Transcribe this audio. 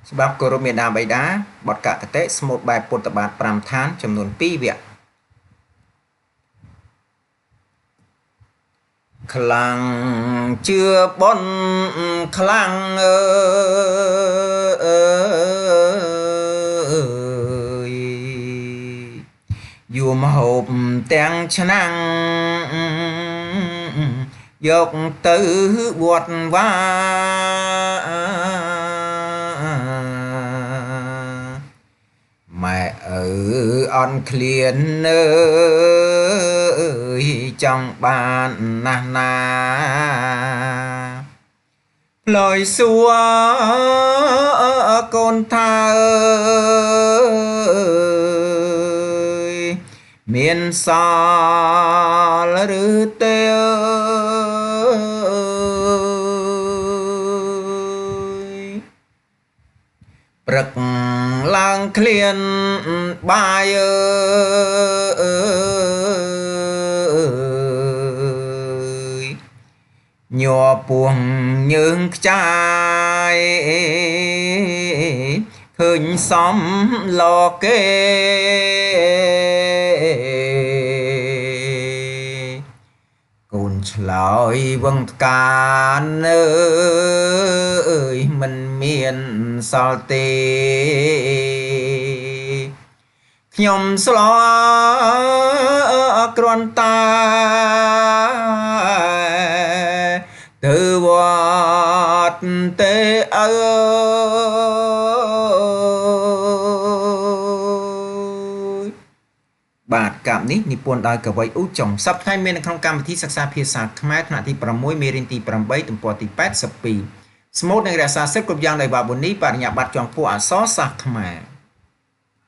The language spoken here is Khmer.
ច្បាប់គោរពមេដាបៃតាបទកគតិស្មូតបែបពុទ្ធបាទ5ឋានចំនួន2វគ្គខ្លាំងជឿប៉ុនខ្លាំងអើយយួមហូបទាំងឆ្នាំងយកទៅវត្តវាម៉ែឪអន់ឃ្លានអើយចង់បានណាស់ណាផ្លយសួរកូនថាអើយមានសល់ឬទេអើយព្រឹកឡើងឃ្លានបាយអើយញ័រពោះញើងខ្ចាយឃើញសំលគេកូនឆ្លើយវងថ្កានអើយមិនមានសល់ទេខ្ញុំស្លគ្រាន់តែទៅវត្តទេអើយបាទកាបនេះនិពន្ធដោយកវីអ៊ូចុងសប្តាហ៍មាននៅក្នុងកម្មវិធីសិក្សាភាសាខ្មែរថ្នាក់ទី6មេរៀនទី8ទំព័រទី82ស្មូតនិងរក្សាសិទ្ធិគ្រប់យ៉ាងដោយបាប៊ូនីបរិញ្ញាបត្រជាន់ខ្ពស់អក្សរសាស្ត្រខ្មែរ